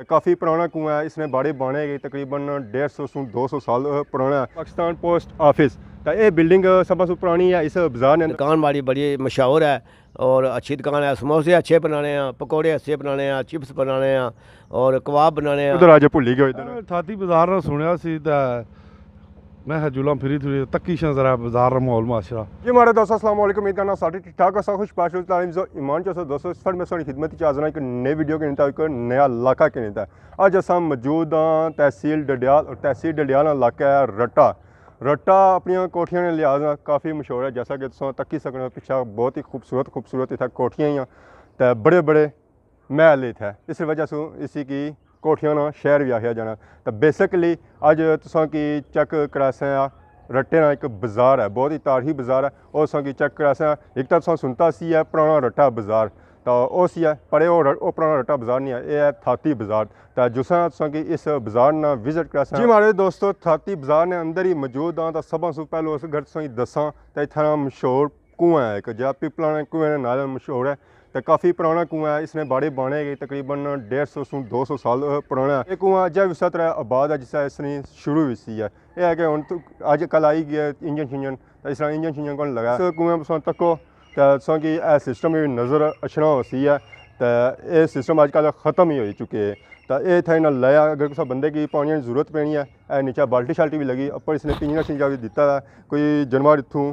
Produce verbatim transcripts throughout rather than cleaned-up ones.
کافی پرانا کنواں ہے، اس نے باڑے بانے گئے تقریباً ڈیڑھ سو سوں دو سو سال پرانا ہے۔ پاکستان پوسٹ آفس، تے اے بلڈنگ سب سوں پرانی ہے اس بازار نے اندر۔ دکان والی بڑی مشہور ہے اور اچھی دکان ہے، سموسے اچھے بنانے ہیں، پکوڑے اچھے بنانے ہیں، چپس بنانے ہیں اور کباب بنانے ہیں۔ ادھر آ جاؤ، بھلی گئے ادھر۔ تھاتی بازار نہ سنیا سی تے میں کہا جلاں پھری تھوڑی تکی شاں ذرا بازار نا ماحول معاشرہ۔ جی ماڑے دوستو، السلام علیکم، امید کرنا سارے ٹھیک ٹھاک ہوسو، خوش باش ہوسو، تعلیم زو ایمان چ ہوسو۔ دوستو، اس پر میں سونی خدمت چ حاضر ہاں ایک نئے ویڈیو کے نیتا، ایک نیا علاقہ کے نیتا۔ اج اساں موجود ہاں تحصیل ڈڈیال، اور تحصیل ڈڈیال نا علاقہ ہے رٹا۔ رٹا اپنی کوٹھیاں نے لحاظ نال کافی مشہور ہے، جیسا کہ تساں تکی سکنے ہو پچھا بہت ہی خوبصورت خوبصورت اتھا کوٹھیاں ہی ہیں تے بڑے بڑے محل اتھے، اس وجہ سوں اسی کی کوٹھیاں نا شہر بھی آخیا جانا۔ تے بیسیکلی اج تساں کی چیک کراساں آ رٹے نا ایک بازار ہے، بہت ہی تاریخی بازار ہے۔ او تساں کی چیک کراساں، ایک تاں تساں سنتا سی ہے پرانا رٹا بازار، تے او سی ہے، پر او ر-، او پرانا رٹا بازار نہیں ہے، اے ہے تھاتی بازار۔ تے جساں تساں کی اس بازار نا وزٹ کراساں۔ جی ماڑے دوستو، تھاتی بازار نے اندر ہی موجود ہاں، تے سبھاں سوں پہلو اس گھر تساں کی دساں تے اتھاں نا مشہور کنواں ہے، ایک جہاں پیپلاں نے کنویں نے نال مشہور ہے، تے کافی پرانا کنواں ہے۔ اس نے باڑے بانے گئے تقریباً ڈیڑھ سو سوں دو سو سال پرانا ہے۔ یہ کنواں اجے بھی اسے طرح آباد ہے جس طرح اس نے شروع ہوئی سی ہے۔ یہ ہے کہ ہن تو اج کل آئی گئے انجن شنجن، تے اس طرح انجن شنجن کون لگا۔ اس کنویں پر تکو تے تساں کی اے سسٹم بھی نظر اچھنا ہو سی ہے، تے اے سسٹم اج کل ختم ہی ہوئی چکے ہے۔ تے اے اتھا انہاں لایا، اگر کسا بندے کی پانی نی ضرورت پینی ہے، اے نیچا بالٹی شالٹی بھی لگی، اپر اس نے پنجرا شنجرا بھی دتا ہے، کوئی جانور اتھوں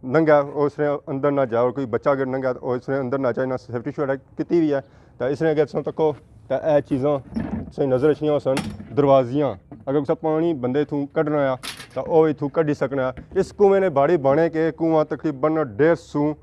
لنگھا، او اس نے اندر نہ جائے، اور کوئی بچہ اگر لنگھا، او اس نے اندر نہ جائے، انہاں سیفٹی شیفٹی کیتی ہوئی ہے۔ تے اس نے اگر تساں تکو، تے اے چیزاں تساں نظر اچھنیاں ہوسن، دروازیاں، اگر کسا پانی بندے اتھوں کڈھنا آ، تے او اتھوں کڈھی سکنا۔ اس کنویں نے باڑی بانے کہ کنواں تقریباً ڈیڑھ سو،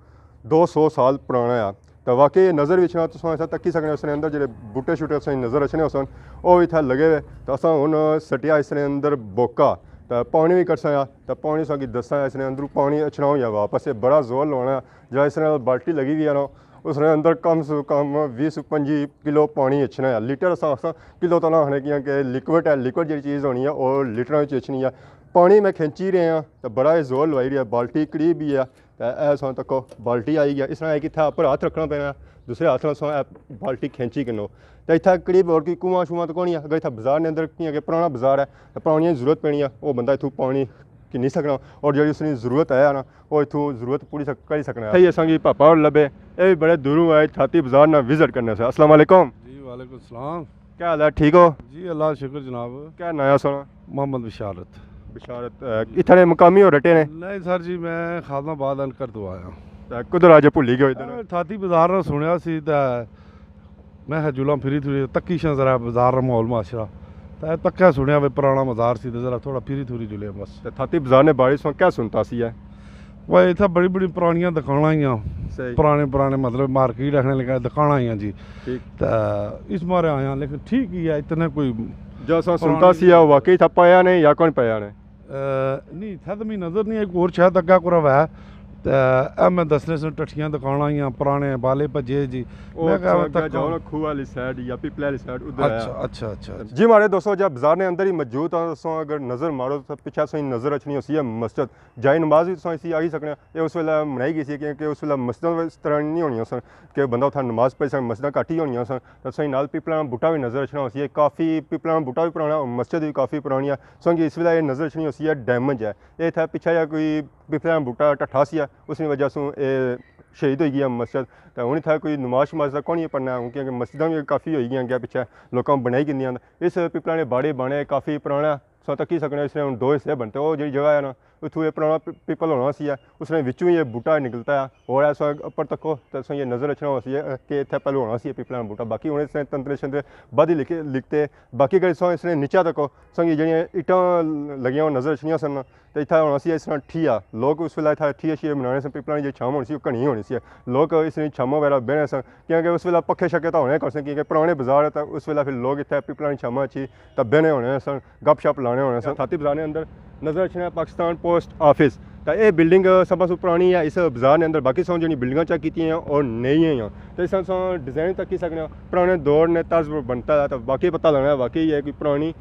دو سو سال پرانا آ۔ تے واقعی اے نظر وچ نہ تساں ایسا تکی سکنے، اس نے اندر جڑے بوٹے شوٹے تساں نظر اچھنے ہوسن، او اتھا لگے ہوئے۔ تے اساں ہن سٹیا اس نے اندر بوکا، تے پانی وی کڈھساں آ، تے پانی تساں کی دساں، اس نے اندروں پانی اچھنا ہویا واپس، اے بڑا زور لوانا۔ جڑا اس نے بالٹی لگی ہوئی ہے نا، اس نے اندر کم سے کم ویہہ سو پنجی کلو پانی اچھنا ہے۔ لیٹر اساں آخساں، کلو تو نہ آخنے کیاں کہ لیکوڈ ہے، لیکوڈ جڑی چیز ہونی ہے، او لیٹراں وچ اچھنی ہے۔ پانی میں کھینچی رہے ہاں، تے بڑا ہی زور لوائی رہیا، بالٹی قریب ہی ہے۔ تے اے تساں تکو بالٹی آئی گیا، اس طرح ایک اتھا اپر ہاتھ رکھنا پینا، دوسرے ہاتھ نال تساں اے بالٹی کھینچی کنو۔ تے اتھا قریب اور کوئی کنواں شواں تو کونی ہے، اگر اتھا بازار نے اندر کیاں کہ پرانا بازار ہے، تے پانی نی ضرورت پینی ہے، او بندہ اتھوں پانی گھنی سکنا، اور جیڑی اس نی ضرورت ہے نا، او اتھوں ضرورت پوری سک-، کری سکنا۔ اتھے ہی اساں کی پاپا اور لبے، اے بھی بڑے دوروں آئے، تھاتی بازار نا وزٹ کرنے سے۔ السلام علیکم۔ جی وعلیکم السلام۔ کیا حال ہے؟ ٹھیک ہو؟ جی اللہ شکر جناب۔ کیا ناں ہے سونا؟ محمد بشارت۔ بشارت، اے، اتھے نے مقامی ہو رٹے نے؟ نہیں سر جی، میں خادم آباد انکر تو آیا۔ تے کدھر آ جے بھلی گئے ادھر؟ اے، تھاتی بازار نہ سنیا سی تے میں کہا جلاں پھری تھوڑی تکی شاں ذرا بازار نا ماحول معاشرہ۔ تے تکیا سنیا وے پرانا بازار سی تے ذرا تھوڑا پھری تھوڑی جلے بس۔ تے تھاتی بازار نے بارے سوں کیا سنتا سی ہے؟ وہ اتھا بڑی بڑی پرانیاں دکاناں ہیاں، صحیح۔ پرانے پرانے مطلب مارکیٹ رکھنے لگا دکاناں ہیاں جی۔ ٹھیک۔ تے اس مارے آیا، لیکن ٹھیک ہی ہے، اتنے کوئی جو اساں سنتا پرانی سی ہے، واقعی تھا پایا نے یا کون پایا نے؟ اے، نہیں، اتھا تو میں نظر نہیں، ایک اور شاید اگا کرا ہوا ہے۔ تے اے میں دسنے سن ٹٹھیاں دکاناں ہیاں، پرانے بالے بھجے جی۔ او میں کہا اچھا، اگا تکاں۔ جاؤ نا کھوہ والی سائیڈ یا پپلے والی سائیڈ، ادھر آیا۔ اچھا، اچھا، اچھا، اچھا۔ جی ماڑے دوستو، جب بازار نے اندر ہی موجود ہاں، تساں اگر نظر مارو تو پچھے تساں نظر اچھنی ہوسی ہے مسجد۔ جائی نماز وی تساں اسی آئی سکنے آ۔ اے اس ویلے بنائی گئی سی، کیونکہ اس ویلے مسجداں اس طرح نہیں ہونیاں سن کہ بندہ اتھا نماز پڑھی سکے، مسجداں گھٹ ہی ہونیاں سن۔ تے تساں نال پیپلاں نا بوٹا وی نظر اچھنا ہوسی ہے، کافی پیپلاں نا بوٹا وی پرانا اور مسجد وی کافی پرانی ہے۔ تساں کی اس ویلے اے نظر اچھنی ہوسی ہے ڈیمیج ہے۔ اے اتھا پچھے جا کوئی پیپلاں نا بوٹا ٹٹھا سی ہے، اس نی وجہ سوں اے شہید ہوئی گئی ہے مسجد۔ تے ہن اتھا کوئی نماز شماز دا کون ہی پڑھنا ہے، کیونکہ مسجداں وی کافی ہوئی گئیاں اگے پچھے، لوکاں بنائی گھندیاں۔ اس پیپلاں نے باڑے بانے کافی پرانا ہے۔ تساں تکی سکنے ہو، اس نے ہن دو حصے بنتے۔ او جیڑی جگہ ہے نا، اتھوں اے پرانا پ-، پیپل ہونا سی ہے، اس نے وچوں ہی اے بوٹا نکلتا ہے۔ اور ایسا اوپر تکو تے تساں اے نظر اچھنا ہوسی ہے کہ اتھے پہلو ہونا سی اے پیپلاں نا بوٹا۔ باقی ہن اس نے تنترے شنترے بدھ ہی لکھے، لکھتے۔ باقی اگر تساں اس نے نیچا تکو، تساں کی جیڑیاں اٹاں لگیاں ہوئیاں نظر اچھنیاں سن، تے اتھے ہونا سی اس طرح ٹھیا۔ لوگ اس ویلے اتھے ٹھیا شیا بنانے سن، پیپلاں نی جیڑی چھاواں ہونی سی، او گھنی ہونی سی۔ لوگ اس نی چھاواں وغیرہ بہنے سن۔ کیونکہ اس ویلے پکھے شکے تاں ہونے کون سے، کیونکہ پرانے بازار ہے، تاں اس ویلے پھر لوگ اتھے پیپلاں نی چھاواں اچھی تاں بہنے ہونے سن، گپ شپ لانے ہونے سن۔ تھاتی بازار نے اندر نظر اچھنا ہے پاکستان پوسٹ آفس، تاں اے بلڈنگ سب سوں پرانی ہے اس بازار نے اندر۔ باقی سوں جیڑی بلڈنگاں چیک کیتی ہیں اور نئی ہیں، تے اس سوں ڈیزائن تکی سکنے ہو، پرانے دور نے طرز پر بنتا ہے، تاں باقی پتہ لگنا ہے واقعی یہ کوئی پرانی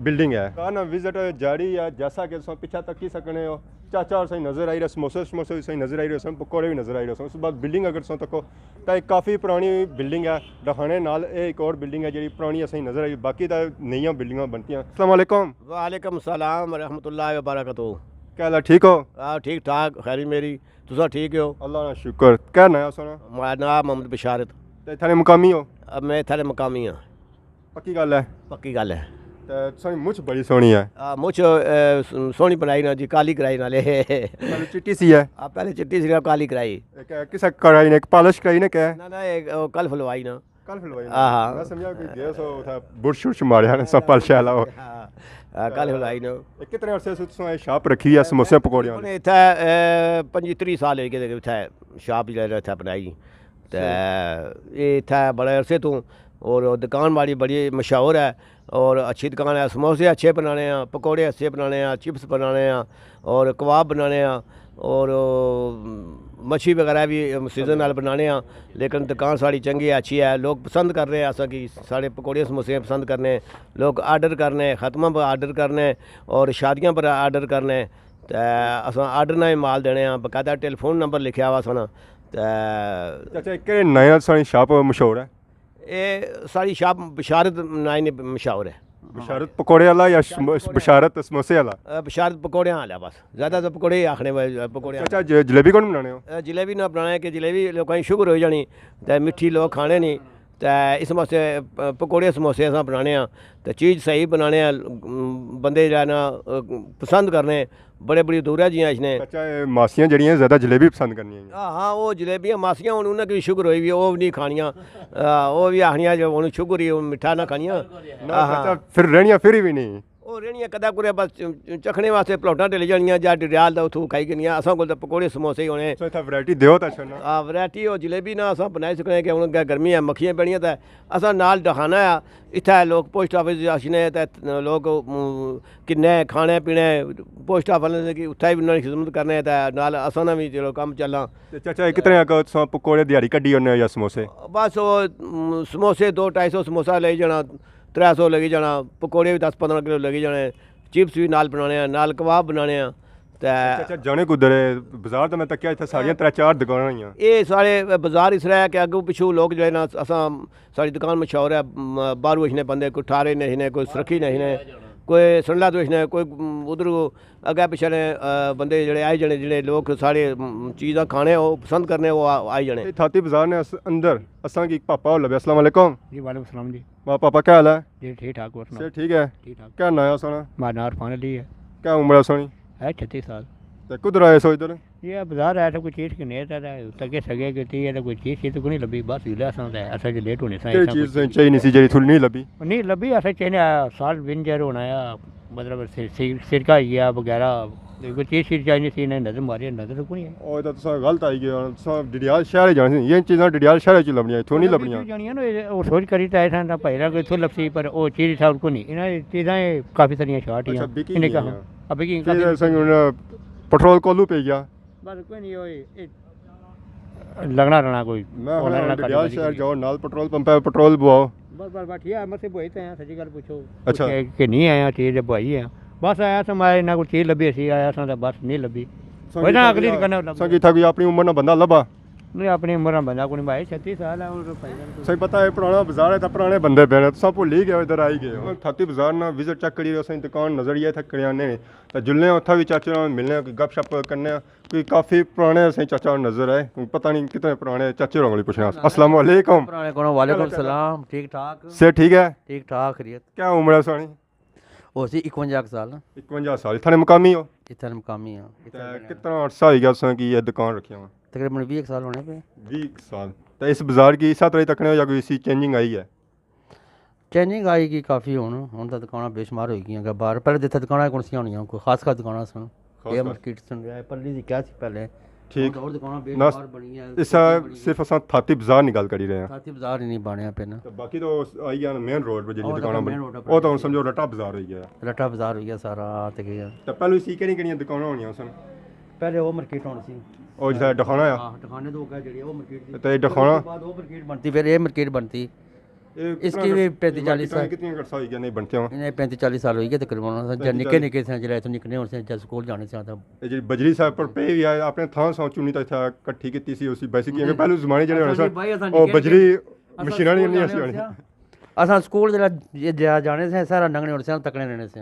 بلڈنگ ہے۔ بازار نا وزٹ جاری ہے، جیسا کہ تساں پچھا تکی سکنے ہو۔ چاچا اور سائیں نظر آئی رہے، سموسے، سموسے بھی سائیں نظر آئی رہے سن، پکوڑے بھی نظر آئی رہے سن۔ اس بعد بلڈنگ اگر سو تکو، تو ایک کافی پرانی بلڈنگ ہے، ڈاکھانے نال اے ایک اور بلڈنگ ہے جڑی پرانی اساں نظر آئی، باقی تو نئیاں بلڈنگاں بنتیاں۔ السلام علیکم۔ وعلیکم السلام ورحمۃ اللہ وبرکاتہ۔ کیا حال ہے، ٹھیک ہو؟ ہاں، ٹھیک ٹھاک، خیری میری۔ تساں ٹھیک ہو؟ اللہ کا شکر۔ کیا ناں ہے سونا؟ میرا ناں محمد بشارت۔ تے اتھاں نے مقامی ہو؟ اب میں اتھاں نے مقامی ہاں۔ پکی گل ہے؟ پکی گل ہے۔ تے تساں دی مچھ بڑی سوہنی ہے۔ آ، مچھ، اے، س-، سوہنی بنائی نا جی، کالی کرائی نالے۔ پہلے چٹی سی ہے؟ آ، پہلے چٹی سی، کالی کرائی۔ ایک، اے، کسا کرائی نے، ایک پالش کرائی نے کیا؟ نہ، نہ، ایک، او، کل فلوائی نا۔ کل فلوائی نا؟ ہاں، ہاں۔ میں سمجھا کہ گئے سو اتھا بٹ شٹ ماریا نے، سب پالش والا ہو۔ ہاں، ہاں، کل فلوائی نا۔ اے کتنے عرصے سے تساں اے شاپ رکھی ہے، سموسے پکوڑے والی؟ اتھا، اے، پنجی تری سال ہوئی گئے اتھا شاپ جڑا اتھا بنائی۔ تے اے اتھا بڑے عرصے تو، اور دکان ماڑی بڑی مشہور ہے، اور اچھی دکان ہے۔ سموسے اچھے بنانے ہیں، پکوڑے اچھے بنانے ہیں، چپس بنانے ہیں، اور کباب بنانے ہیں، اور مچھی وغیرہ بھی سیزن نال بنانے ہیں۔ لیکن دکان ساڑی چنگی ہے، اچھی ہے، لوگ پسند کرنے ہیں، اساں کی ساڑے پکوڑے سموسے پسند کرنے، لوگ آرڈر کرنے، ختماں پر آرڈر کرنے، اور شادیاں پر آرڈر کرنے۔ تے اساں آرڈر نال ہی مال دینے ہیں، باقاعدہ ٹیلی فون نمبر لکھیا ہوا سانا۔ تے چاچا، اے کہڑے ناں نال ساڑی شاپ مشہور ہے؟ اے ساڑی شاپ بشارت ناں نے مشہور ہے۔ بشارت پکوڑے والا یا شم-، بشارت سموسے والا؟ اے، بشارت پکوڑیاں والا بس، زیادہ تو پکوڑے ہی آخنے، پکوڑے والا۔ چاچا، ج-، جلیبی کون بنانے ہو؟ اے، جلیبی نہ بنانے کہ جلیبی لوکاں کی شوگر ہوئی جانی، تے مٹھی لوگ کھانے نہیں، تے اس واسطے، پ-، پکوڑے سموسے اساں بنانے ہاں، تے چیز صحیح بنانے ہاں، م، بندے جو ہے نا، ا، پسند کرنے، بڑے بڑی دورہ جیاں اچھنے۔ اچھا، اے ماسیاں جڑیاں زیادہ جلیبی پسند کرنیاں ہیں؟ ہاں، ہاں، او جلیبیاں ماسیاں ہن، انہاں کی وی شوگر ہوئی وی، او وی نہیں کھانیاں۔ آ، او وی آخنیاں جو ہن شوگر ہی، ہن مٹھا نہ کھانیاں۔ نہ، ہاں، ہاں۔ چاچا، پھر رہنیاں پھر وی نہیں۔ او رہنیاں کدے کرے بس چ-، چ-، چکھنے واسطے پلاٹاں ڈلی جانیاں، یا ڈڈیال دا اتھوں کھائی گنیاں۔ اساں کول تاں پکوڑے سموسے ہی ہونے۔ سو اتھا ورائٹی دیو تاں چھوڑنا۔ آ، ورائٹی او جلیبی نہ اساں بنائی سکنے کہ ہن گرمی ہے، مکھیاں پیڑیاں تے اساں نال ڈاکھانہ آ، اتھے لوگ پوسٹ آفس اچھنے تے لوگ، م، کنے کھانے پینے، پوسٹ آفس والے کی اتھے وی انہاں نی خدمت کرنے تے نال اساں نا وی چلو کم چلاں۔ تے چاچا، اے کتنے آ کہ تساں پکوڑے دیہاڑی کڈی ہونے ہو یا سموسے؟ بس او، م، سموسے دو ڈھائی سو سموسہ لگی جانا، ترے سو لگی جانا، پکوڑے وی دس پندرہ کلو لگی جانے، چپس وی نال بنانے آں، نال کباب بنانے آں۔ تے اچھا، اچھا، جانے کدھر ہے؟ بازار تے میں تکیا اتھے ساریاں ترے چار دکاناں ہوئیاں۔ اے سارے بازار اس طرح ہے کہ اگوں پچھوں لوگ جو ہے نا، اساں، ساڑی دکان مشہور ہے، م-، باہروں اچھنے بندے، کوئی ٹھارے نے اچھنے، کوئی سرکھی نے اچھنے، کوئی سنڈلا تو اچھنے، کوئی، م، ادھر اگے پچھے نے، آ، بندے جڑے آئی جانے، جڑے لوگ ساڑے، م، چیزاں کھانے او پسند کرنے او آ-، آئی جانے۔ اے تھاتی بازار نے اس-، اندر اساں کی پاپا ہور لبھے۔ السلام علیکم۔ جی وعلیکم السلام جی۔ واہ پاپا، کیا حال ہے؟ جی ٹھیک ٹھاک، اور سناؤ؟ صحت ٹھیک ہے؟ ٹھیک ٹھاک۔ کیا ناں ہے سونا؟ ماڑا ناں عرفان علی ہے۔ کیا عمر ہے سونی؟ ہے چھتی سال۔ تے کدھر آئے سو ادھر؟ یہ بازار آیا تھا، کوئی چیز کی نیت ہے، تے تگے سگے کیتی ہے، تے کوئی چیز شیز کوئی نہیں لبھی، بس ہلا ساں تے اساں جو لیٹ ہونے ساں، کئی ایسا چیز کوئی چاہیے نہیں سی جیڑی تھوڑی نہیں لبھی؟ نہیں لبھی، اساں چاہنے آیا، سال ونجر ہونا آیا، مطلب سر-، سر-، سرکہ ہی گیا وغیرہ، کوئی چیز شیز چاہیے نہیں سی، انہیں نظر ماری، نظر کوئی نہیں ہے۔ او، تے تساں غلط آئی گئے ہو، تساں ڈڈیال شہر ہی جانے سی، یہ چیزاں ڈڈیال شہر وچ لبنیاں، اتھوں نہیں لبنیاں۔ اتھوں جانیاں نا، او سوچ کری تے آئے ساں، تاں بھائی راں کوئی اتھوں لبسی، پر او چیز اتھاں کوئی نہیں۔ انہاں چیزاں اے کافی ساریاں شارٹ اچھا، ہیاں۔ بکی انہیں گئیاں۔ کہاں؟ ابھی کی چیز کافی اساں ہن پٹرول کولو پی گیا۔ بس کوئی نہیں، اوئے، اے لگنا رہنا کوئی۔ میں ہونا ہن رہنا ڈڈیال کھالی شہر بازی جاؤ، نال پٹرول پمپ ہے، پٹرول بواؤ۔ بس، بس، بس، ٹھیک ہے، مسے بوئی تے ہیں، سچی گل پوچھو۔ اچھا۔ کہ، کہ نہیں آیا چیز، بوائی ہے۔ بس آیا سا، میں انہاں کو چیز لبھی سی، آیا سا تے بس نہیں لبھی۔ سنگی کوئی نہ، تھا اگلی کوئی، دکاناں لبھی۔ سنگی تھا کوئی اپنی عمر نہ بندہ لبھا؟ نہیں، اپنی عمر نا بندہ کوئی بھائی، چھتی سال ہے، ہن پتہ ہے، پرانا بازار ہے، تاں پرانے بندے پے نے، تساں بھلی گئے ہو، ادھر آئی گئے ہو۔ تھاتی بازار نا وزٹ چیک کریو، اساں دکان نظر ہی ہے، اتھا کریانے نے۔ تاں جلنے آں، اتھا وی چاچے نال ملنے آں، کوئی گپ شپ کرنے آں۔ کوئی کافی پرانے اساں چاچا نظر آئے، پتہ نہیں کتنے پرانے چاچے ہوراں کول پچھنے آں۔ السلام علیکم۔ پرانے کولوں وعلیکم السلام، ٹھیک ٹھاک؟ صحت ٹھیک ہے؟ ٹھیک ٹھاک، خیریت۔ کیا عمر ہے سانی؟ او سی اکونجا سال نا۔ اکونجا سال۔ اتھاں نے مقامی ہو؟ اتھاں نے مقامی ہاں۔ تے کتنا عرصہ ہوئی گیا تساں کی یہ دکان رکھیا ہوا؟ تقریباً ویہہ سال ہونے پے۔ ویہہ سال۔ تے اس بازار کی اسا طرح ہی تکنے ہو یا کوئی اسی چینجنگ آئی ہے؟ چینجنگ آئی گئی کافی ہن، ہن تاں دکاناں بے شمار ہوئی گئیاں۔ اگے باہر پہلے جتھے دکاناں کون سیاں ہونیاں، کوئی خاص خاص دکاناں سن۔ خاص اے خاص۔ مارکیٹ سن، اے پلی دی کیا سی پہلے؟ ٹھیک۔ ہن تاں ہور دکاناں بے نہ، شمار بنی ہیں، اسا بنی ہیں۔ صرف اساں تھاتی بازار نی گل کری رہے ہیں۔ تھاتی بازار ہی نہیں بنیا پہ نا۔ تے باقی تو آئی گیا مین روڈ پہ جڑی او تاں دکاناں مین بنی۔ روڈ پر او تاں ہن بنی۔ سمجھو رٹا بازار ہوئی گیا۔ رٹا بازار ہوئی گیا سارا، آ تے گیا۔ تے پہلے اسی کہڑی کہڑیاں دکاناں ہونیاں سن؟ پہلے او مارکیٹ ہونی سی۔ او جتھے ڈخانہ آ؟ ہاں، ڈخانے تو اگے جڑی او مارکیٹ سی۔ تے ڈخانہ؟ اس بعد او مارکیٹ بنتی، پھر اے مارکیٹ بنتی۔ اس کی بھی پینتی چالیس سال۔ کتنی عرصہ ہوئی گیا نہیں بنتے ہو؟ انہیں پینتی چالیس سال ہوئی گئے تقریباً۔ جب نکے نکے سے، جب اتھوں نکنے ہونے سے، جب سکول جانے سے، تب یہ جی بجری صاحب پر پہ بھی آیا، اپنے تھان سو چنی تک تھا، کٹھی کیتی سی، اسی بیسک کیونکہ پہلے زمانے جڑے ہونے سن، وہ بجری مشیناں نہیں، نہیں سی ہونے۔ اساں سکول جڑا جانے سے، سارا ننگنے ہونے سے، تکنے رہنے سے۔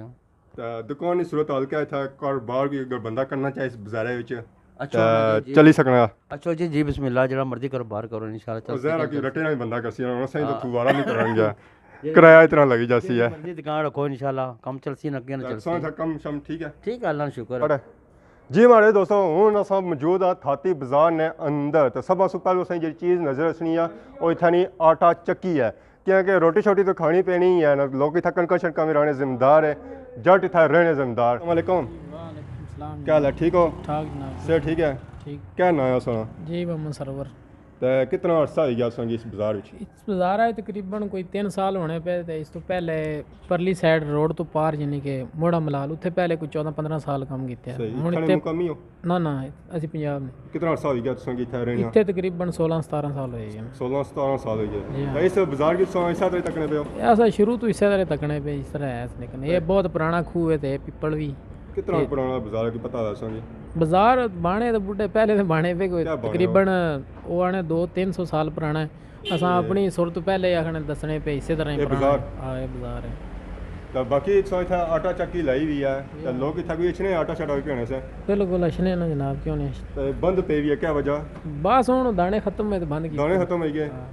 تے دکان نی صورت حال کیا اتھا؟ کاروبار کوئی اگر بندہ کرنا چاہے اس بازارے وچ، اچھا، تے جی۔ چلی سکنا؟ اچھا جی، جی، بسم اللہ، جڑا مرضی کاروبار کرو، انشاءاللہ چل سکنا۔ ظاہر ہے کہ رٹے نال بندہ کرسی، ہن اساں ہی تو دوبارہ نہیں کرن گیا۔ کرایہ اتنا لگی جاسی ہے۔ مرضی دکان رکھو، انشاءاللہ کم چلسی، نہ کیا نہ چلسی۔ اتھا کم شم ٹھیک ہے؟ ٹھیک ہے، اللہ نا شکر ہے۔ جی ماڑے دوستو، ہن اساں موجود ہاں تھاتی بازار نے اندر، تے سب سوں پہلے اساں جڑی چیز نظر اچھنی ہے، او اتھا نی آٹا چکی ہے۔ کیونکہ روٹی شوٹی تو کھانی پینی ہی ہے نا، لوک اتھا کنکاں شنکاں وی رانے ذمہ دار ہے، جٹ اتھا رہنے ذمہ دار۔ السلام علیکم۔ وعلیکم السلام۔ کیا حال ہے؟ ٹھیک ہو؟ ٹھاک جناب۔ صحت ٹھیک ہے؟ ٹھیک۔ کیا نام ہے سنا؟ جی محمد سرور۔ تے کتنا عرصہ ہوئی گیا سنگی اس بازار وچ؟ اس بازار ہے تقریباً کوئی تین سال ہونے پے، تے اس تو پہلے پرلی سائیڈ روڈ تو پار، یعنی کہ موڑا ملال، اتھے پہلے کوئی چودہ پندرہ سال کم کیتے۔ صحیح۔ ہن اتھے مقامی ہو؟ نہ نہ، اسی پنجاب نے۔ کتنا عرصہ ہوئی گیا تساں کی اتھے رہنے؟ اتھے تقریباً سولہ ستارہ سال ہوئے گئے۔ سولہ ستارہ سال ہوئی گئے۔ جی ہاں۔ تے اس بازار کی تساں اسے طرح تکنے پے ہو؟ اے اساں شروع تو اسے طرح تکنے پے، اس طرح ہے، لیکن اے بہت پرانا کھوہ ہے تے پپل وی۔ کتنا پرانا بازار ہے، کوئی پتہ ہے اساں کی؟ بازار بانے تے بڈھے پہلے تے بانے پے کوئی تقریباً او آنے دو تین سو سال پرانا ہے۔ اساں اپنی سر تو پہلے آخنے دسنے پے، اسے طرح ہی اے پرانا بازار؟ ہاں، اے بازار ہے۔ تے باقی اتھاں، اتھاں آٹا چکی لائی ہوئی ہے، تے لوگ اتھاں کوئی اچھنے آٹا شاٹا بھی پینے سے؟ بالکل اچھنے نا جناب، کیوں نہیں اچھنے؟ تے بند پئی ہوئی ہے، کیا وجہ؟ بس ہن دانے ختم ہوئے تے بند کیتے۔ دانے ختم ہوئی گئے؟ ہاں۔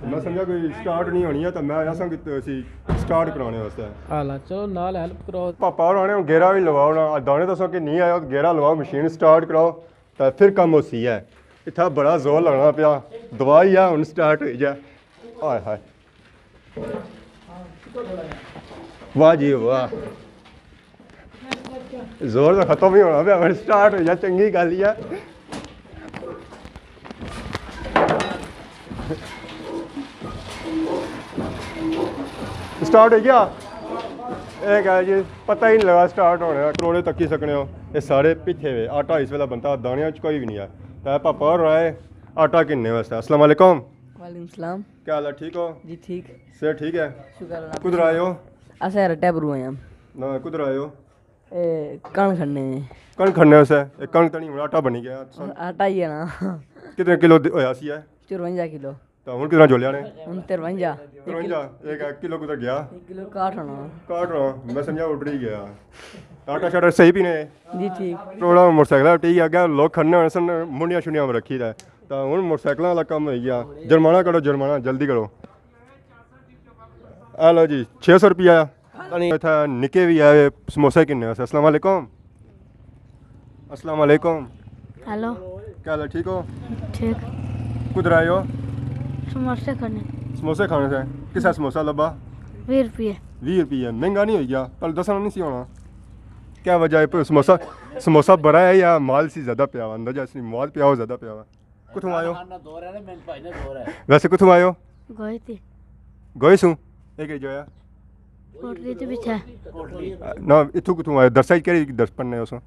میں سمجھا کوئی سٹارٹ نہیں ہونی ہے، تے میں آیا ساں کہ اسی سٹارٹ کرانے واسطے۔ ہاں، چلو نال ہیلپ کرو۔ پاپا اور آنے گیرا بھی لواؤ نا، دانے دسو کہ نہیں آیا، گیرا لواؤ، مشین سٹارٹ کراؤ۔ تے پھر کم ہوسی ہے۔ اتھا بڑا زور لانا پیا۔ دعا ہی ہے ہن سٹارٹ ہوئی جائے۔ ہائے ہائے۔ واہ جی واہ۔ زور تو ختم ہی ہونا پیا، ہن سٹارٹ ہوئی جائے، چنگی گل ہی ہے۔ سٹارٹ ہوئی گیا؟ اے کہہ جی، پتہ ہی نہیں لگا سٹارٹ ہونے نا، کروڑے تکی سکنے ہو۔ اے سارے پیچھے وے، آٹا اس ویلے بنتا، دانیاں وچ کوئی بھی نہیں ہے۔ تے پاپا اور آئے آٹا گھننے واسطے۔ السلام علیکم۔ وعلیکم السلام۔ کیا حال ہے؟ ٹھیک ہو؟ جی ٹھیک۔ صحت ٹھیک ہے؟ شکر اللہ۔ کدھر آئے ہو؟ اساں رٹے برو آئے ہاں۔ نہ، کدھر آئے ہو؟ اے، کن کھنے۔ کن کھنے سے؟ اے کن تنی ہن آٹا بنی گیا۔ آٹا ہی ہے نا۔ کتنے کلو دی-، ہویا سی ہے؟ چرونجا کلو۔ تو ہن کتنا جولیا نے؟ ہن ترونجا۔ ترونجا، ایک کلو کدھر گیا؟ ایک کلو کاٹھ ہونا۔ کاٹھ ہونا، میں سمجھا اڈری گیا۔ آٹا شاٹا صحیح پینے؟ جی ٹھیک۔ تھوڑا موٹر سائیکل ٹھیک ہے، اگے لوگ کھڑنے ہونے سن، منڈیاں شنڈیاں میں رکھی دا ہے۔ تو ہن موٹر سائیکلاں والا کم ہوئی گیا۔ جرمانہ کرو، جرمانہ، جلدی کرو۔ اے لو جی، چھ سو روپیہ۔ اتھا نکے بھی آئے، سموسے کنے سے۔ السلام علیکم۔ السلام علیکم۔ ہیلو۔ کیا حال ہے؟ ٹھیک ہو؟ ٹھیک۔ کدھر آئے ہو؟ سموسے کھانے۔ سموسے کھانے سے۔ کسا سموسا لبا؟ ویہہ روپیے۔ ویہہ روپیے۔ مہنگا نہیں ہوئی گیا؟ پہلے دسنا نہیں سی ہونا۔ کیا وجہ ہے؟ سموسا، سموسا بڑا ہے یا مال سی زیادہ پیا ہوا؟ اندازہ سی مال پیا ہوا، زیادہ پیا ہوا؟ کتھوں آئے ہو؟ ویسے کتھوں آئے ہو؟ گوئی تھی۔ گوئی سوں؟ اے کہڑی جگہ ہے؟ کوٹلی تو پیچھے۔ نہ، اتھوں کتھوں آئے ہو؟ درسا کہڑی درس پڑھنے ہو سو؟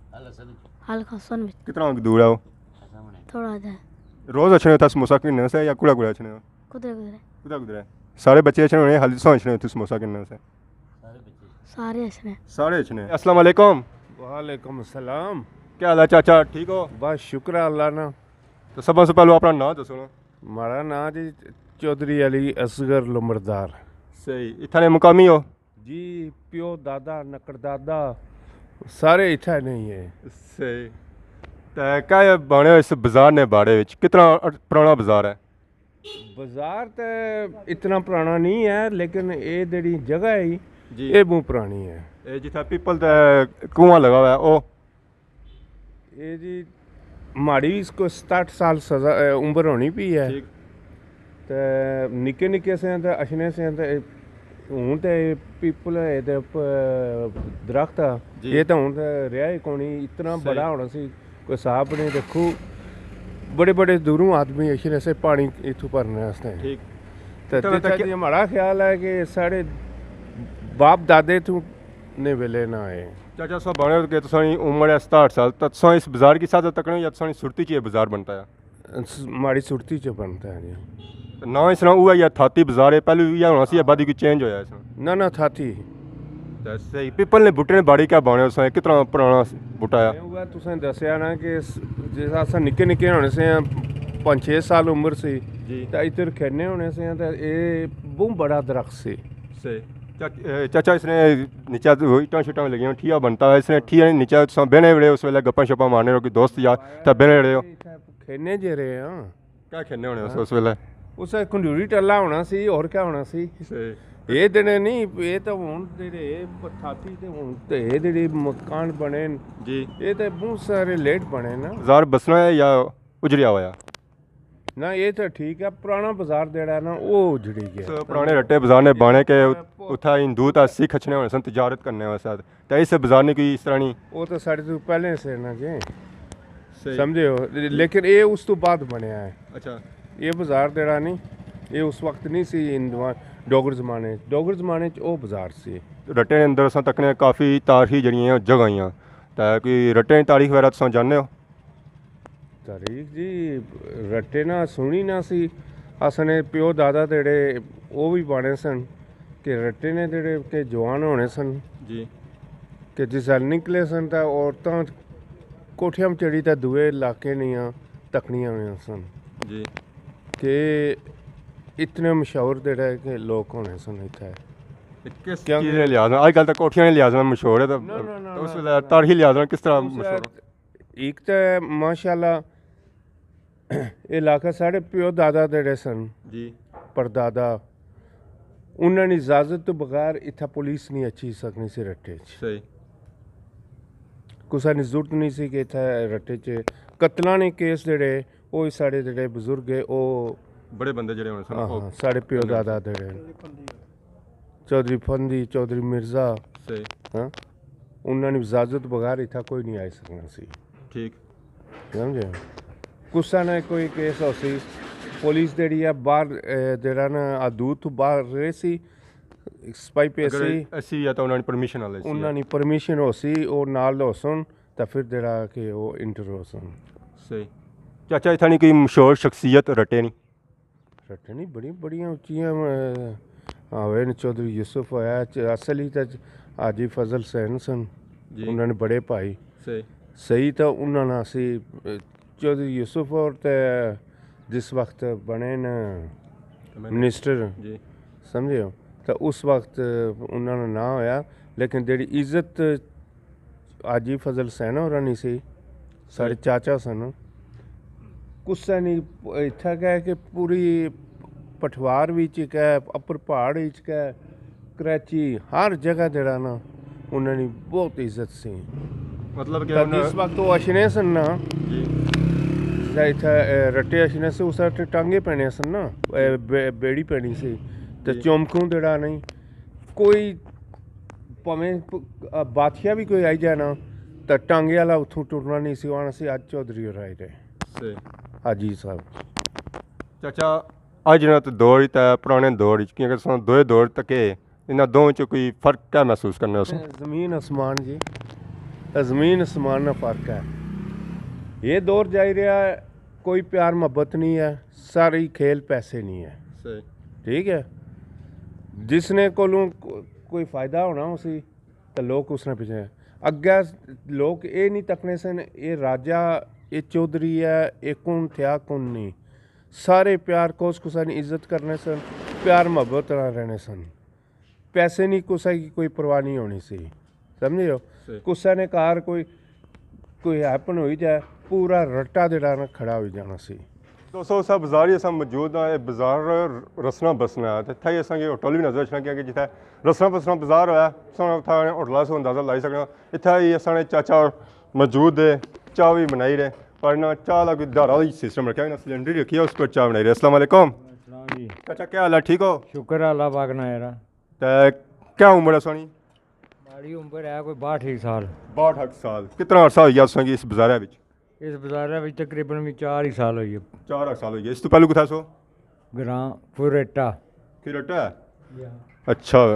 حلقہ حسن وچ۔ کتنا دور ہے وہ؟ تھوڑا جہا۔ روز اچھنے اتھا سموسا کھنے سے یا کڑا کڑا اچھنے ہو؟ کدھر کدھر ہے؟ کدھر کدھر ہے؟ سارے بچے اچھنے ہونے، حالی تساں اچھنے اتھے سموسا کھنے سے؟ سارے اچھنے۔ سارے اچھنے۔ السلام علیکم۔ وعلیکم السلام۔ کیا حال ہے چاچا، ٹھیک ہو؟ بس شکر ہے اللہ نا۔ تو سب سے پہلے اپنا نام دسو نا۔ مہاڑا ناں جی چوہدری علی اصغر لمبردار۔ صحیح، اتھاں نے مقامی ہو؟ جی، پیو دادا نکڑ دادا سارے اتھا نہیں ہے۔ صحیح۔ تے کیا بنے اس بازار نے بارے وچ؟ کتنا پرانا بازار ہے؟ بازار تے اتنا پرانا نہیں ہے، لیکن اے جیڑی جگہ ہے جی۔ اے بہت پرانی ہے۔ اے جتھا پیپل تے کنواں لگا ہوا ہے، او اے جی، ماڑی اس کو ستٹھ سال سزا، اے، عمر ہونی پی ہے۔ ٹھیک۔ تے نکے نکے سے تے اچھنے سے تے ہن تے پیپل ہے تے پ-، درخت آ، جی۔ اے تے ہن تے رہیا ہی کونی، اتنا صحیح۔ بڑا ہونا سی، کوئی حساب نہیں۔ دیکھو، بڑے بڑے دوروں آدمی اچھنے سے پانی اتھوں بھرنے واسطے۔ ٹھیک۔ تے اتنا جتھا تک کہ ماڑا خیال ہے کہ ساڑے باپ دادے اتھوں نے ویلے نہ آئے۔ چاچا صاحب، بنے کہ تساں نی عمر ہے ستاٹھ سال، تاں تساں اس بازار کی سادہ تکنے ہو یا تساں نی سرتی چ یہ بازار بنتا ہے؟ س-، ماڑی سرتی چ بنتا ہے جی۔ تے ناں اس طرح اوہی ہے، تھاتی بازار ہے، پہلے اوہی ہونا سی، بعد کوئی چینج ہویا اس طرح؟ نہ، نہ، تھاتی۔ تے صحیح، پیپل نے بوٹے نے باڑی کیا بانے اس طرح، کتنا پرانا بوٹا ہے؟ میں اوہی تساں دسیا نا کہ اس-، جس اساں نکے نکے ہونے سے، پانچ چھ سال عمر سی، جی۔ تے ادھر کھیڈنے ہونے سے، تے اے بہوں بڑا درخت سی۔ صحیح۔ چا-، اے، چاچا، اس نے نیچے اٹاں شٹاں لگیاں، ٹھیا بنتا ہے، اس نے ٹھیا نیچے تساں بہنے وڑے، اس ویلے گپاں شپاں مارنے ہو، کوئی دوست یار تھا بہنے وڑے ہو؟ اتھے کھیڈنے جے رہے ہاں۔ کیا کھیڈنے ہونے اس، ہاں؟ اس ویلے؟ اس ویلے کنڈوری ٹلا ہونا سی، اور کیا ہونا سی؟ صحیح۔ اے جڑے نہیں، اے تے ہن جڑے، اے تھاتی تے ہن تے اے جڑے مکان بنے ن، جی۔ اے تے بہت سارے لیٹ بنے نا۔ بازار بسنا ہے یا اجڑیا ہویا؟ نہ، اے تے ٹھیک ہے، پرانا بازار جڑا ہے نا، او اجڑی گیا۔ سو پرانے رٹے بازار نے بانے کہ اتھا ہندو تا سکھ اچھنے ہونے سن، تجارت کرنے واسطے۔ تے اس بازار نے کوئی اس طرح نہیں؟ او تے ساڑے تو پہلے سے نا جی۔ صحیح۔ سمجھے ہو؟ لیکن اے اس تو بعد بنیا ہے۔ اچھا۔ اے بازار جڑا نہیں، اے اس وقت نہیں سی، ہندوان، ڈوگر زمانے، ڈوگر زمانے چ او بازار سی۔ رٹے نے اندر اساں تکنے کافی تاریخی جڑیاں جگہ ہیاں۔ تے کوئی رٹے نی تاریخ وغیرہ تساں جاننے ہو؟ تاریخ جی، رٹے نا سنی نا سی۔ اساں نے پیو دادا تیڑے او وی بانے سن کہ رٹے نے تیڑے کہ جوان ہونے سن۔ جی۔ کہ جس ویلے نکلے سن تاں عورتاں کوٹھیاں چڑھی تے دوئے علاقے نیاں تکنیاں ہویاں سن۔ جی۔ کہ اتنے مشہور تیڑے کہ لوگ ہونے سن اتھے۔ کس چیز نے لحاظ نال؟ اج کل تاں کوٹھیاں نے لحاظ نال مشہور ہے، تاں نہ، نہ، نہ، تاں اس ویلے تاریخی لحاظ نال کس طرح مشہور؟ ایک تے ماشاءاللہ علاقہ ساڑے پیو دادا جڑے سن، جی۔ پردادا، انہاں نی اجازت تو بغیر اتھا پولیس نہیں اچھی سکنی سی رٹے چ۔ صحیح۔ کسا نی ضرورت نہیں سی کہ اتھا رٹے چ قتلاں نے کیس جڑے، او ساڑے جڑے بزرگ ہے، او بڑے بندے جڑے ہونے سن، ہاں، او ہاں، ساڑے پیو دادا جڑے۔ چودھری پھندی، چودھری مرزا۔ صحیح۔ ہاں؟ انہاں نی اجازت بغیر اتھا کوئی نہیں آئی سکنا سی۔ ٹھیک۔ سمجھے؟ کسا نے کوئی کیس ہو سی، پولیس جڑی ہے باہر، اے، جڑا نا حدود تو باہر رہے سی، سپاہی پے اگر سی۔ ایسی یا تو انہاں نی پرمیشن والے سی۔ انہاں نی پرمیشن ہو سی، او نال ہو سن، تے پھر جڑا کہ او انٹر ہو سن۔ صحیح۔ چاچا، اتھا نی کوئی مشہور شخصیت رٹے نی؟ رٹے نی بڑی، بڑیاں اچیاں، اے، ہوئے نے، چوہدری یوسف ہویا، چ-، اصل ہی تے حاجی فضل حسین سن، جی۔ انہاں نے بڑے بھائی۔ صحیح۔ صحیح تاں انہاں نا سی، اے، چوہدری یوسف اور تے جس وقت بنے نا ایم این اے۔ منسٹر، جی۔ سمجھے ہو؟ تاں اس وقت انہاں نا ناں ہویا، لیکن جیڑی عزت حاجی فضل حسین ہوراں نی سی، ساڑے صحیح۔ چاچا سن۔ کسے نی اتھا کہہ کہ پوری پٹھوار وچ کہہ، اپر پہاڑ وچ کہہ، کراچی، ہر جگہ جیڑا نا، انہاں نی بہت عزت سی۔ مطلب کہ تے انہاں جس وقت او اچھنے سن نا، جی۔ جس طرح اتھا، اے، رٹے اچھنے سے، اس طرح ٹانگے پینے سن نا، اے، جی۔ بے-، بیڑی پینی سی۔ تے جی۔ چومکوں جیڑا نہیں، کوئی پاویں پ-، آ، بادشاہ وی کوئی آئی جائے نا، تاں ٹانگے آلا اتھوں ٹرنا نہیں سی، آنا سی، "اج چوہدری ہور آئے نے۔" صحیح۔ حاجی صاحب۔ چاچا، اج نا تے دور ہی تے پرانے دور ہی، کیونکہ تساں دوئے دور تکے، انہاں دوواں چ کوئی فرق کیا محسوس کرنے ہو؟ زمین آسمان جی، اے زمین آسمان نا فرق ہے۔ یہ دور جائی رہا ہے، کوئی پیار محبت نہیں ہے، ساری کھیل پیسے نہیں ہے۔ صحیح۔ ٹھیک ہے، جس نے کولوں کو-، کوئی فائدہ ہونا ہو سی، تے لوگ اس نے پیچھے۔ اگے لوگ اے نہیں تکنے سن، اے راجہ، اے چوہدری ہے، اے کون تھیا، کون نہیں۔ سارے پیار، کوس کسا نی عزت کرنے سن، پیار محبت نال رہنے سن۔ پیسے نی کسا کی کوئی پرواہ نہیں ہونی سی۔ سمجھے ہو؟ صحیح۔ کسا نے گھر کوئی، کوئی ہیپن ہوئی جائے، پورا رٹا جیڑا نا کھڑا ہوئی جانا سی۔ دوستو، اساں بازار ہی اساں موجود ہاں، اے بازار رسنا بسنا ہے۔ تے اتھا ہی اساں کی ہوٹل وی نظر اچھنا، کیونکہ جتھے رسنا بسنا بازار ہویا، اساں اتھا ہوٹلاں سے اندازہ لائی سکنا۔ اتھا ہی اساں نے چاچا موجود ہے، چاہ وی بنائی رہے، پر انہاں چاہ لا کوئی دھارا ہی سسٹم رکھیا، انہاں سلنڈر رکھی ہے، اس پر چاہ بنائی رہے۔ السلام علیکم۔ السلام جی۔ چاچا، کیا حال ہے؟ ٹھیک ہو؟ شکر ہے اللہ پاک نا یارا۔ تے کیا عمر ہے سانی؟ ماڑی عمر ہے کوئی باہٹھ ہی سال۔ باہٹھ سال۔ کتنا عرصہ ہوئی گیا تساں کی اس بازارے وچ؟ اس بازارے وچ تقریباً وی چار ہی سال ہوئی گئے۔ چار سال ہوئی گئے۔ اس تو پہلو کتھا سو؟ گراں کھریٹا۔ کھریٹا ہے؟ جی ہاں۔ اچھا۔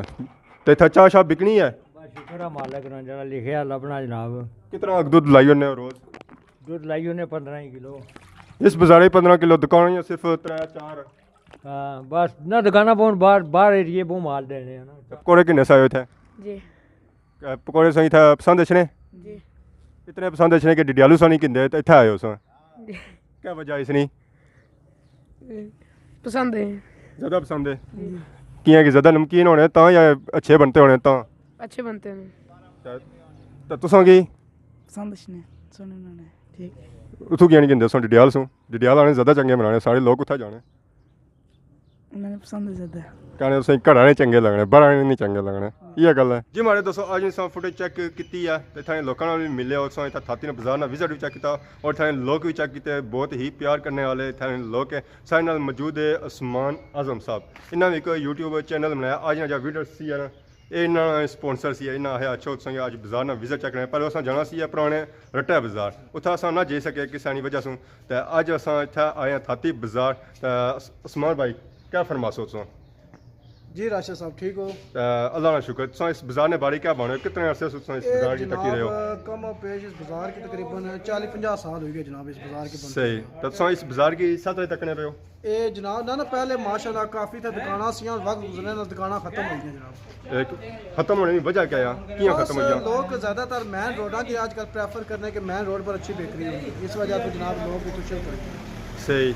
تے اتھا چاہ شاہ بکنی ہے؟ بس شکر ہے مالک نا، جڑا لکھیا لبنا جناب۔ کتنا دودھ لائی ہونے ہو روز؟ دودھ لائی ہونے پندرہ کلو۔ اس بازارے پندرہ کلو، دکان یا صرف ترے چار؟ ہاں، بس نہ دکاناں بہوں باہر، باہر ایریے بہوں مال دینے ہیں نا۔ پکوڑے کنے سائے اتھے؟ جی۔ اے، پکوڑے سائیں اتھے پسند اچھنے؟ جی۔ اتنے پسند اچھنے کہ ڈڈیالو سا نہیں کندے تے اتھے آئے ہو سو؟ جی۔ کیا وجہ اس نی؟ پسند ہے۔ زیادہ پسند ہے؟ جی۔ کیاں کہ زیادہ نمکین ہونے تاں یا اچھے بنتے ہونے تاں؟ اچھے بنتے ہیں۔ تے، تے تساں کی؟ پسند اچھنے، سونے بنانے۔ ٹھیک۔ اتھوں کیاں نہیں کندے سو ڈڈیال سو؟ ڈڈیال آنے زیادہ چنگے بنانے، سارے لوگ اتھا جانے۔ میں نے پسند ہے زیادہ۔ کہنے تساں گھر آنے چنگے لگنے، باہر آنے نہیں چنگے لگنے۔ یہ گل ہے۔ جی ماڑے دوستو، اج اساں فوٹیج چیک کیتی ہے تے اتھاں لوکاں نال بھی ملے اور اساں اتھاں تھاتی نے بازار نا وزٹ بھی چیک کیتا اور اتھاں لوگ بھی چیک کیتے، بہت ہی پیار کرنے والے اتھاں لوگ ہیں۔ سارے نال موجود ہے عثمان اعظم صاحب، انہاں بھی کوئی یوٹیوب چینل بنایا، اج نا جا ویڈیو سی ہے نا، اے انہاں نا سپانسر سی، انہاں آخیا اچھو تساں اج بازار نا وزٹ چیک کرنا، پر اساں جانا سی اے پرانے رٹے بازار، اتھا اساں نہ جائی سکے کسے نی وجہ سوں۔ تے اج اساں اتھا آئے ہاں تھاتی بازار۔ تے عث-، عثمان بھائی، کیا فرماسو تساں؟ جی راشد صاحب، ٹھیک ہو؟ تے اللہ نا شکر، تساں اس بازار نے بارے کیا بانو؟ کتنے عرصے سے تساں اس اے بازار کی تکی رہے ہو؟ جناب، کم و پیش اس بازار کی تقریباً چالی پنجاہ سال ہوئی گئے جناب، اس بازار کی بنتے صحیح۔ ہوئے۔ تے تساں اس بازار کی سطح تکنے پے ہو؟ اے جناب، نہ، نہ، پہلے ماشاءاللہ کافی تھے دکاناں سیاں، وقت گزرنے نال دکاناں ختم ہوئی گئیاں جناب۔ ایک ختم ہونے کی وجہ کیا ہے؟ کیاں بس ختم ہوئی گیا؟ لوگ زیادہ تر مین روڈاں کی آج کل پریفر کرنے کہ مین روڈ پر اچھی بیکری ہوئی، اس وجہ سے جناب لوگ اتھوں شروع کر گئے۔ صحیح۔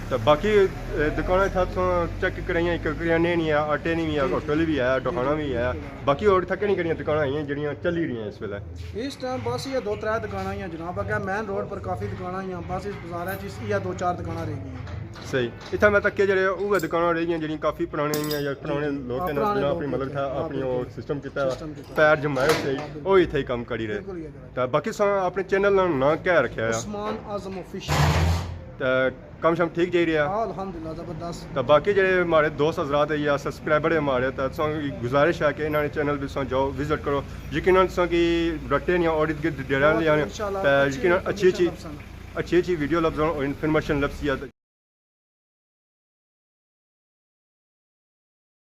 تو باقی، اے، دکاناں اتھا تساں چیک کرائیاں، ایک کریانے نہیں ہے، آٹے نہیں بھی ہے، جی، جی۔ ہوٹل بھی ہے، جی، جی، ٹوہانا بھی ہے۔ بالکل۔ باقی اور اتھا کہڑی کہڑیاں دکاناں ہیں جڑیاں چلی رہی ہیں اس ویلے؟ اس ٹائم بس یہ دو ترے دکاناں ہی ہیں جناب، اگے مین روڈ پر کافی دکاناں ہی ہیں، بس اس بازار چ یہ دو چار دکاناں رہ گئی ہیں۔ صحیح۔ اتھا میں تکے جڑے اوہ دکاناں رہ گئیاں جڑیاں کافی پرانے ہیں یا پرانے، جی، جی۔ لوگ ہاں، ہیں پرانے جنہاں لوگ اپنی ہیں مطلب جی۔ اتھا ہاں، اپنی بالکل۔ وہ سسٹم کیتا ہے، سسٹم کیتا ہے۔ پیر جمائے سے ہاں، بالکل۔ وہ اتھے ہی کام کری رہے۔ بالکل یہ گل ہے۔ تے باقی ساں اپنے چینل نا نام کیا رکھیا ہے؟ عثمان اعظم آفیشل۔ تے کم شم ٹھیک جائی رہیا؟ ہاں، الحمدللہ، زبردست۔ تے باقی جڑے ماڑے دوست حضرات ہے یا سبسکرائبر ہے ماڑے، تے تساں کی گزارش ہے کہ انہاں نے چینل بھی تساں جاؤ، وزٹ کرو۔ یقیناً تساں کی رٹے نیاں اور ڈیڑھا لیاں نے، انشاءاللہ، تے اچھی یقیناً اچھی اچھی، انفارمیشن لبسن۔ اچھی اچھی ویڈیو لبسن اور انفارمیشن لبسی ہے۔